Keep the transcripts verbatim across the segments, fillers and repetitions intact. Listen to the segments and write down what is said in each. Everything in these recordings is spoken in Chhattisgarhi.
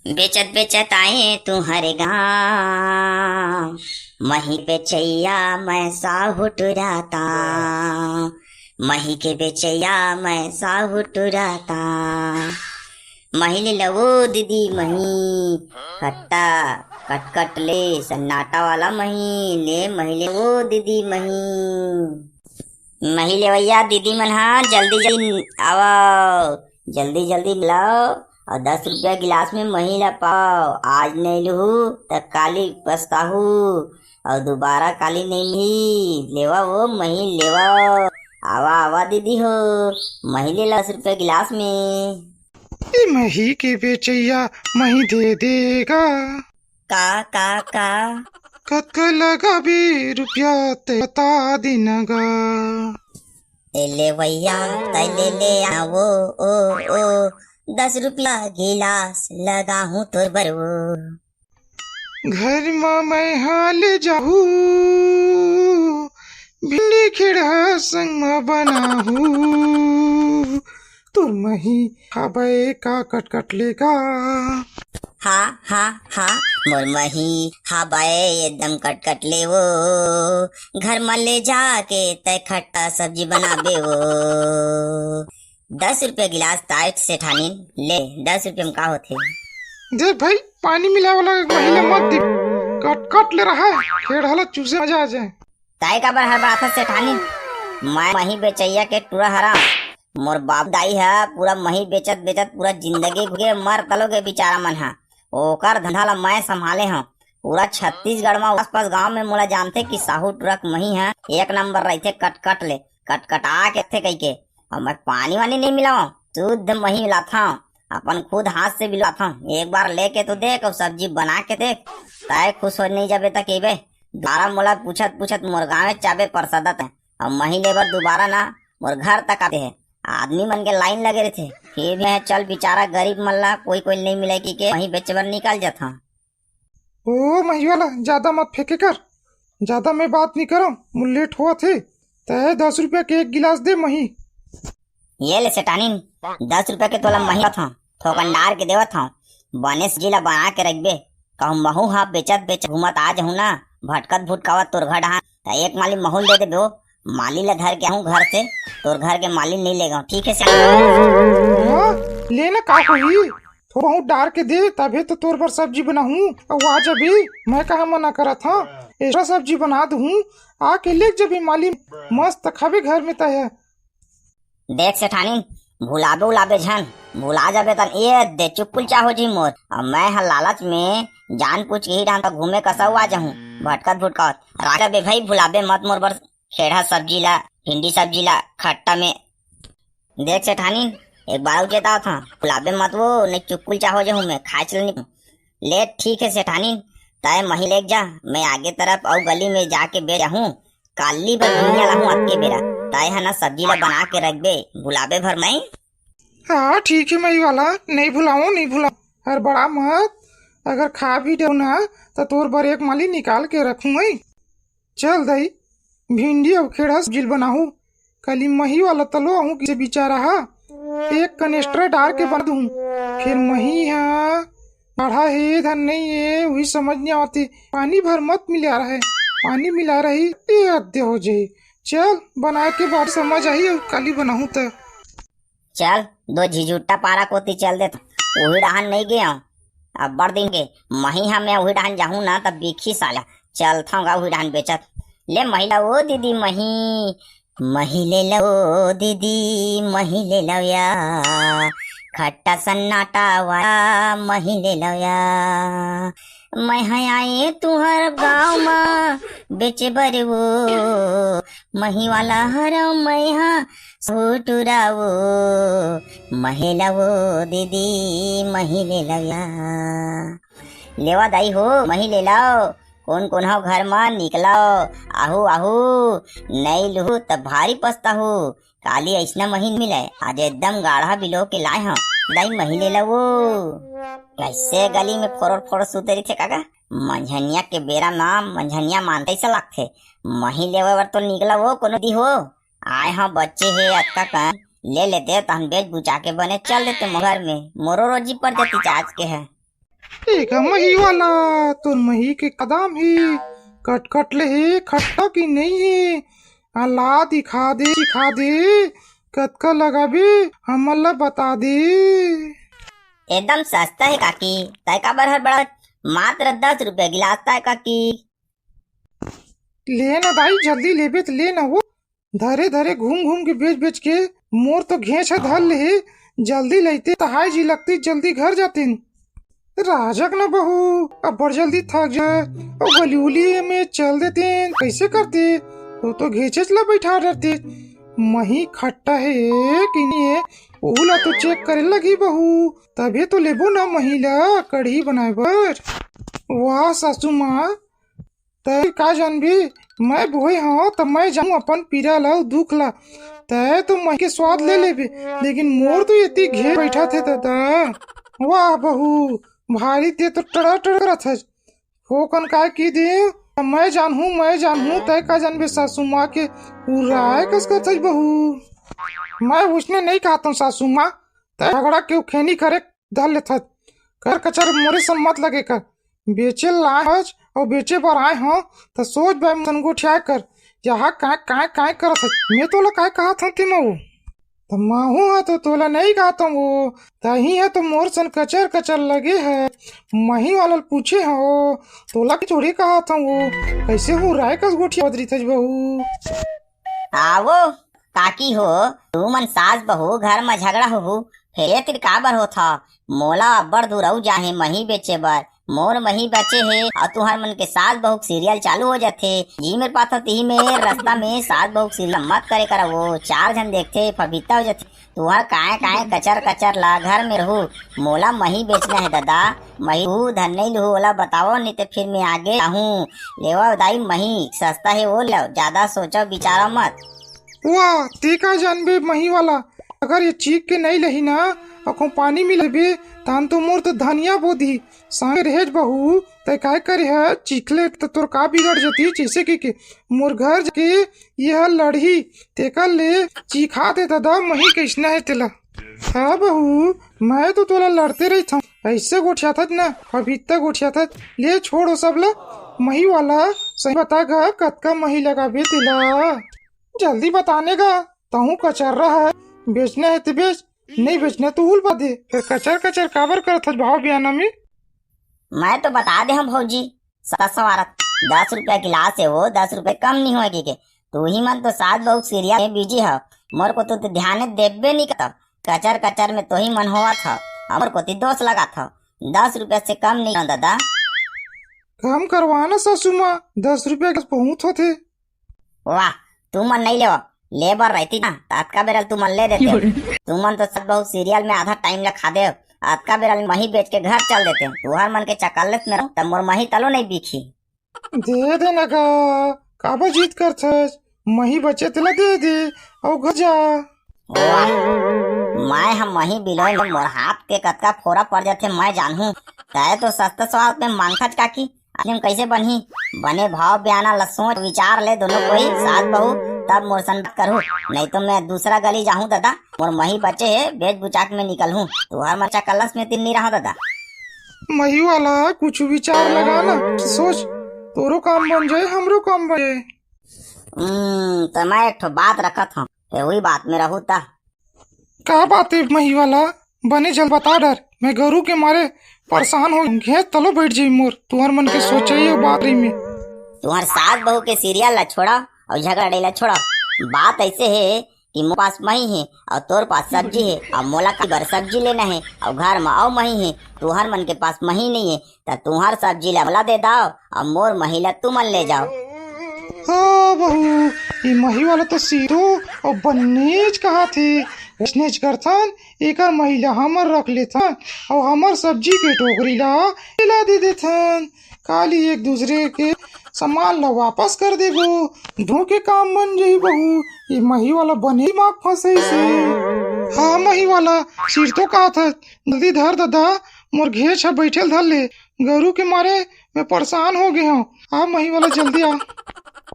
बेचत बेचत आए तुहर गाँव, मही बेचैया मैं साहू टुराता, मही के बेचैया मैं साहू टुराता। मही ले लवो दीदी मही, खट्टा कटकट ले, सन्नाटा वाला मही ले, मही ले वो दीदी मही। मही लेवैया दीदी मन हा, जल्दी जल्दी आवो, जल्दी जल्दी लाओ, अउ दस रुपया गिलास में मही ला पाओ। आज नहीं लूहू त काली पछताहू, अउ दोबारा काली नहीं मिली। लेवा वो मही लेवा, आवा आवा दीदी हो, मही ले ला दस रुपया गिलास में। ए मही के बेचैया, मही दे देगा। का का का? कतका लगाबे रुपया ते बता देना गा। ए लेवैया, तै ले ले आवो ओ ओ, दस रुपया गिलास लगाहूँ तोर बर वो। घर म मैं हा ले जाहू, भिंडी खेड़हा संग म बनाहू, तोर मही हाबे का कटकट लेगा। हा हा हा, मोर मही हाबे एकदम कटकट ले वो, घर म ले जाके तै खट्टा सब्जी बनाबे वो। दस रुपया गिलास ताय सेठानी, ले, दस रुपया में का होथे? देख भाई, पानी मिलाए वाला मही ला मत दे, कटकट ले रहा है, खेड़हा ला चूसे मजा आ जाए। ताय काबर हड़बड़ाथस सेठानी? मैं मही बेचैया के टूरा हरा। मोर बाप दाई ह पूरा मही बेचत बेचत पूरा जिंदगी घुगे मर तलोगे बेचारा मन ह। ओकर धंधा ला मैं संभाले हंव। पूरा छत्तीसगढ़ म आसपास गांव में मोला जानथे कि साहू टूरा के मही ह एक नंबर रहिथे, कटकट ले, कटकटा के थे कहिके। अउ मैं पानी वानी नहीं मिलावंव, शुद्ध मही मिलाथंव, अपन खुद हाथ से मिलाथंव। एक बार लेके तो देख अउ सब्जी बना के देख, ताय खुश हो नहीं जाबे त कहिबे, दोबारा मोला पूछत पूछत मोर गाँवे चाबे परसदत है। अउ मही लेबर दोबारा ना मोर घर तक आते है। आदमी मन के लाइन लगे रहिथे, फिर भी मैं चल बेचारा गरीब मन ला कोई कोई नहीं मिले कहिके मही बेचे बर निकल जाथंव। ओ मही वाला, ज्यादा मत फेंके कर, ज्यादा मैं बात नहीं करंव, मोर लेट होवत हे। तय दस रुपया के एक गिलास दे मही। ये ले सेठानी, दस रुपया के तोला मही देवत हंव, थोकन डार के देवत हंव। बने सब्जी ला बना के रखबे, कहूँ महू हा बेचत बेचत घूमत आ जाहूँ ना, भटकत भुटकावत तोर घर डहान, त एक माली महू ल दे देबे ओ। माली ला धर के आहूँ घर से, तोर घर के माली नहीं लेगहूँ, ठीक है सेठानी? हाँ, ले ना, का होही? थोड़ा बहुत डार के दे, तभे तो तोर बर सब्जी बनाहूँ। अउ आ जाबे, मैं कहाँ मना करत हंव, एक्स्ट्रा सब्जी बना दूहूँ, आके लेग जाबे माली, मस्त खाबे घर में तय। देख सेठानी, भुलाबे उलाबे झन, भुला जाबे तन ए दे चुकुल चा हो जी मोर। अब मैं ह लालच में जान पूछ के ही डाहन त घूमे कसौ आ जाहूँ, भटकत भुटकत। राख बे भाई, भुलाबे मत मोर बर खेड़हा सब्जी ला, भिंडी सब्जी ला, खट्टा में। देख सेठानी, एक बार अउ चेतावत हंव, भुलाबे मत वो, नहीं चुकुल चा हो जाहूँ मैं, खाए चल नहीं। ले ठीक है सेठानी, तय मही लेग जा, मैं आगे तरफ अउ गली में जाके बे जाहूँ, काली बर भिंडिया लाहूँ अतके बेरा, तय ह ना सब्जी ला बना के रखबे, भुलाबे भर नहीं। हाँ ठीक है मही वाला, नहीं भुलावंव, नहीं भुलावंव, हड़बड़ा मत। अगर खा भी डरहूँ ना, त तोर बर एक माली निकाल के रखहूँ मैं। चल दाई, भिंडी अउ खेड़हा सब्जी ल बनाहूँ। काली मही वाला तलो आहूँ किसे बेचारा हा, एक कन एक्स्ट्रा डार के बना दूँ। फिर मही हा गाढ़ा हे धन नहीं हे, उही समझ नहीं आवत हे। पानी भर मत मिला रहे, पानी मिला रही ए अद्दे हो जाही। चल बना के बाद समझ आही अउ काली बनाहूँ त। चल, दो झिझुट्टा पारा कोती चल देत। उही डहान नहीं गे हंव। अब्बड़ दिन के मही हा मैं उही डहान जाहूँ ना, तब बिखी साला। चलथंव गा उही डहान बेचत। ले मही ला ओ दीदी मही, मही ले ला ओ दीदी, मही ले ला या, खट्टा सन्नाटा वाला मही ले ला या। मैं हा आए तुहर गाँव मा बेचे बर वो, मही वाला हरंव मैं हा, साहू टुरा वो, मही ले ला वो दीदी, मही ले ला या। लेवा दाई हो, मही ले लाव, कोन कोन हव घर मा निकलाव, आहू आहू, नई लूहू त भारी पछताहू, काली अइसना मही मिले, आज एकदम गाढ़ा बिलो के लाए हंव, दाई मही ले ला वो। कैसे गली में फोरोर फोरोर सुते रहिथे काका, मंझनिया के बेरा मा मंझनिया मानते ऐसा लगथे, मही लेवे बर तो निकला वो कोनो दी हो। आए हंव बच्चे हे अतका कन, ले लेते तहन बेच बुचा के बने चल देते मोर घर में, मोरो रोजी पड़ जाती आज के है। एक मही वाला, तोर मही के का दाम हे? कटकट ले हे, खट्टा कि नहीं हे? आ ला दिखा दे, दिखा दे, कतका लगाबे, हमन ला बता दे। एकदम सस्ता हे काकी, तय काबर हड़बड़ात? मात्र दस रुपया गिलास तय काकी। ले ना दाई, जल्दी लेबे त ले ना वो। धरे धरे घूम घूम के बेच बेच के मोर तो घेंच ह धर ले हे। जल्दी लइते तहाय जी लगती, जल्दी घर जातिन। राजक न बहू, अब्बड़ जल्दी थक जा, अउ गली उली में चल देतिन, कइसे करते? वो तो घेंचेच ला बैठा रहते। मही खट्टा हे कि नहीं हे, ओहू ला तो चेक करे लगही बहू, तभे तो लेबो ना मही ला कढ़ी बनाए बर। वाह सासू माँ, तै का जानबे, मैं बोहे हंव त मैं जानहूं अपन पीरा ला अउ दुख ला। तै तो मही के स्वाद ले लेबे, लेकिन मोर तो एती घेंच बैठत हे ददा। वाह बहू, भारी ते तो टड़ा टड़ करत हस। फोकन काय की दे, मैं जानहूं, मैं जानहूं, तै का जानबे सासू माँ के उराय कस करत हस बहू। मैं उसने नहीं कहत हंव सासू माँ, तै झगड़ा के उखेनी करे धर लेथस। कर कचर मोरे संग मत लगे कर। बेचे लाए हस अउ बेचे बर आए हंव, त सोच भाई मन गोठियाए कर। जहाँ काय, काय, काय करत हस। मैं तोला काय कहत हंव ते महू? त महू ह तो तोला नहीं कहत हंव वो। तही ह तो मोर सन कचर कचर लगे ह। मही वाला ल पूछे हंव। तोला के थोड़ी कहत हंव वो। कइसे हूँ राय कस गोठिया बदरी थस बहू। आवो, काकी हो, तुमन सास बहू घर म झगड़ा होहू, फेर ए तीर काबर होथा? मोला अब्बड़ दूर अउ जाहे मही बेचे बर, मोर मही बचे हे, अउ तुहर मन के सास बहू के सीरियल चालू हो जथे। जी मेर पाथो तिही मेर रस्ता में सास बहू के सीरियल मत करे करा, वो चार झन देखथे, फबीता हो जथे। तुहर काय काय कचर कचर ला घर में रहू, मोला मही बेचना हे ददा, मही तू धन नहीं लुहू, ओला बताओ, नहीं ते फिर मैं आगे आहूँ। लेवा दाई मही, सस्ता हे वो लेव, ज्यादा सोचो विचारो मत। वाह, ते का जानबे मही वाला, अगर ये चीख के नहीं लही ना, अखो पानी मिलबे, तान तो मोर तो धनिया बोदी, संगे रहेज बहू, तै काय करे ह, चीख ले त तोर का बिगड़ जती, जैसे कि के मोर घर जाके ये ह लड़ही, तेकर ले चीखा दे ददा, मही कइसना हे तेला। हाँ बहू, मैं तो तोला लड़ते रहिथंव, ऐसे गोठियाथस ना, अभी तक गोठियाथस, ले छोड़ ओ सब ला, मही वाला, सही बता गा, कतका मही लगाबे तेला। जल्दी बताने गा, तहूँ कचर्रा है, बेचना है ते बेच, नहीं बेचना तो हुल बा दे। फिर कचर कचर काबर करत हस भाव बियाना में? मैं तो बता दे हूँ भौजी, सस्ता सवारत, दस रुपया गिलास है वो, दस रुपये कम नहीं होए के। तू ही मन तो सास बहू सीरियल में बिजी हो, मोर को तू तो ध्यान देबे नहीं करत। कचर कचर में तो ही मन होवत हो, और को ती दोष लगात हो। दस रुपया से कम नहीं हो दादा। कम करवा ना सासू माँ, दस रुपया के बहुत होथे। वाह, तुमन नहीं लेव, ले बर रहती ना, त अतका बेरल तुमन ले देते। योरे। तुमन तो सब बहुत सीरियल में आधा टाइम ला खा देव, अतका बेरल मही बेच के घर चल देते। तुहर मन के चकल्लस में रहूं, तब मोर मही तलो नहीं बिकही। दे दे ना गा, काबर जिद करथस? मही बचे तेला दे दे, अउ घर जा। वाह, मैं ह मही बिलोय, मोर हाथ के कतका फोरा पड़ जाथे, मैं जानहूं। तय तो सस्ता स्वाद में मांगथच काकी, आखिर में कइसे बनही? बने भाव बियाना ल सोच विचार ले दोनों कोई सास बहू, तब मोर सन बात करहू, नहीं तो मैं दूसरा गली जाहूं दादा, मोर मही बचे हे, बेच बुचा के मैं निकलहूं, तुहर मन चकल्लस में तीर नहीं रहा दादा। मही वाला कुछ विचार लगा ना, सोच, तोरो काम बन जाए, हमरो काम बन जाए। हम्म, तो मैं एक ठो बात रखत हूँ, ते वही बात में रहू ता। का बात है मही वाला? बने जल्द बता डर, मैं गरू के मारे परेशान हो, घेंच तलो बैठ जाई मोर, तुहर मन के सोचई अउ बात रही में। तुहर सास बहू के सीरियल ला छोड़ा अउ झगड़ा ला छोड़ा। बात ऐसे है कि मोर पास मही है अउ तोर पास सब्जी है, अउ मोला का बर सब्जी लेना है, अउ घर में अउ मही है, तुहर मन के पास मही नहीं है, त तुहर सब्जी ला मोला दे दाव, अउ मोर मही ला तुमन ले जाव। हाँ बहू, ये मही वाला तो सीधो अउ बन्नेच कहा थे, वैसनेच करथन, एकर मही ला हमर रख लेथन, अउ हमर सब्जी के टोकरी ला एला दे देथन। काली एक दूसरे के सामान ला वापस कर देबो, दोनों के काम बन जाही बहू। ये मही वाला बने दिमाग फंसे से। हाँ मही वाला, सिर तो कहा था, जल्दी धर दादा, मोर घेच ह बइठे ल धर ले। गरू के मारे मैं परेशान हो गे हंव। आ मही वाला, जल्दी आ।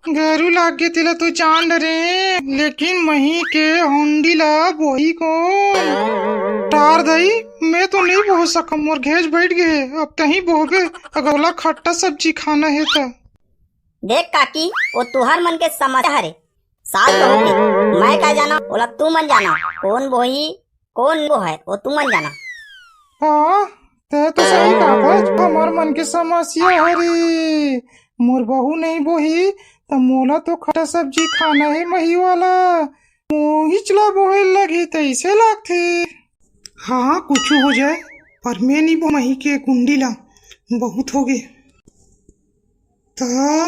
गरू लाग गे तेला तो जान डरे, लेकिन मही के हुंडी ला बोही कोन? टार दई, मैं तो नइ बोह सकंव, मोर घेच बइठ गे हे। अब तहीं बोहबे, अगर ओला खट्टा सब्जी खाना हे त। देख काकी, वो तुहर मन के समस्या हरे। सास बहू के मैं का जानंव, ओला तुमन जानव। कोन बोही, कोन बोहय, वो तुमन जानव। हाँ, तैं तो सही कहत हस, हमर मन के समस्या हरे। मोर बहू नइ बोही, त मोला तो खट्टा सब्जी खाना हे मही वाला। मोहिच ला बोहे लगही तइसे लागथे। हाँ, कुछु हो जाय, पर मैं नइ बोहंव मही के गुंडी ला, बहुत होगे। त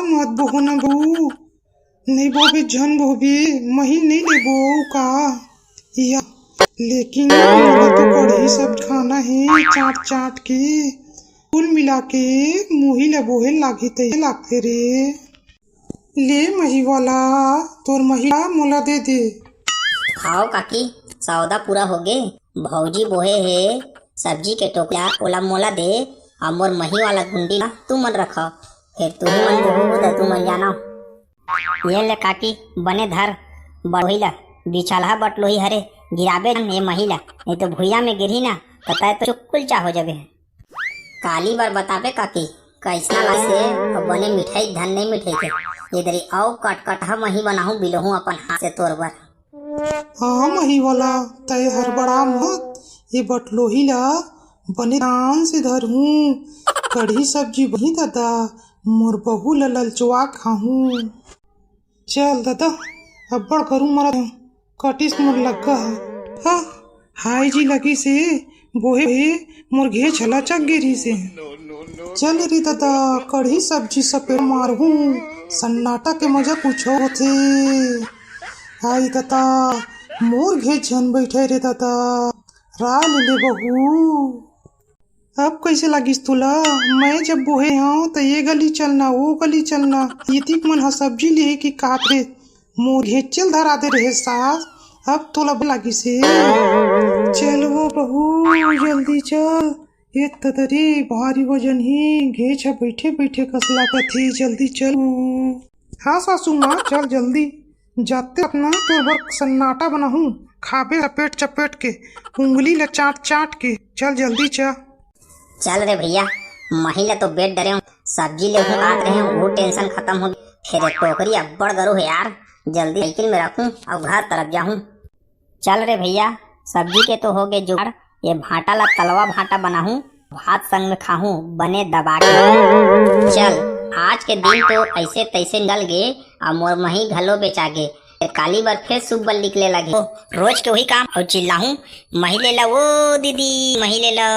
मत बोहो ना बहू, नइ बोहबे झन बोहबे, मही नइ लेबो का? या, लेकिन मोला तो कढ़ी सब्जी खाना हे, चाट चाट के, कुल मिला के मुही ला बोहे लागही तइसे लागथे रे। ले मही वाला, तोर मही ला मोला दे दे। खाव काकी, सौदा पूरा होगे। भौजी बोहे हे सब्जी के टोकरा, ओला मोला दे, अउ मोर मही वाला गुंडी ला तुमन रखव। फेर तुही मन बोहू त तुमन जानव। ये ले काकी, बने धर, बटलोही ला, बिछलहा बटलोही हरे, गिराबे झन ये मही ला, नइ तो भुइयां में गिरही ना, त तैं तो चुकुल चा हो जाबे। काली बर बताबे काकी, कइसना लागिस हे, अउ बने मिठाही धन नइ मिठाही के। ये दरी अउ कटकटहा मही बनाहूं, बिलोहूं अपन हाथ से तोर बर। हाँ मही वाला, तैं हड़बड़ा मत, ये बटलोही ला बने ध्यान से धरहूं। कढ़ी सब्जी बनही ददा, मोर बहू ला ललचवा खाहूं। चल ददा, अब्बड़ गरू मरत हे, कटिस मोर लग्गा ह। हा, हाय जी लगिस हे, बोहे बोहे मोर घेच ह लचक गे रिहिस हे। चल रे ददा, कढ़ी सब्जी सपेट मारहूं, सन्नाटा के मजा कुछ होथे। हाय ददा, मोर घेच झन बइठे रे ददा, रा ले ले बहू। अब कइसे लागिस तोला? मैं जब बोहे हंव, त ये गली चलना, वो गली चलना, इतिक मन ह सब्जी लेहे के कात रे, मोर घेचे ल धरा दे रहे सास। अब तोला लागिस हे। चल वो बहू, जल्दी चल, ए तदरी भारी वजन ही, घेच ह बइठे बइठे कस लागत हे, जल्दी चल। हाँ सासू माँ, चल जल्दी, जाते अपना तोर बर सन्नाटा बनाहूँ, खाबे चपेट चपेट के, उंगली ला चाट चाट के। चल जल्दी चा। चल रे भइया, मही ला तो बेट डरे हूँ, सब्जी लेहूँ आत रहे हूँ, वो टेंशन खतम हो गे। फेर ये टोकरी अब्बड़ गरू हे यार, जल्दी साइकिल में रखूँ अउ घर तरफ जाहूँ। चल रे भइया, सब्जी के तो होगे जुगाड़, ये भांटा ला तलवा भांटा बनाहूँ, भात संग में खाहूँ बने दबा के। चल, आज के दिन तो अइसे तइसे निकल गे, अउ मोर मही घलो बेचा गे। काली बर फेर सुब्बल निकले लगे। ओ, रोज के वही काम, अउ चिल्लाहूँ, "मही ले ला ओ दीदी, मही ले ला।"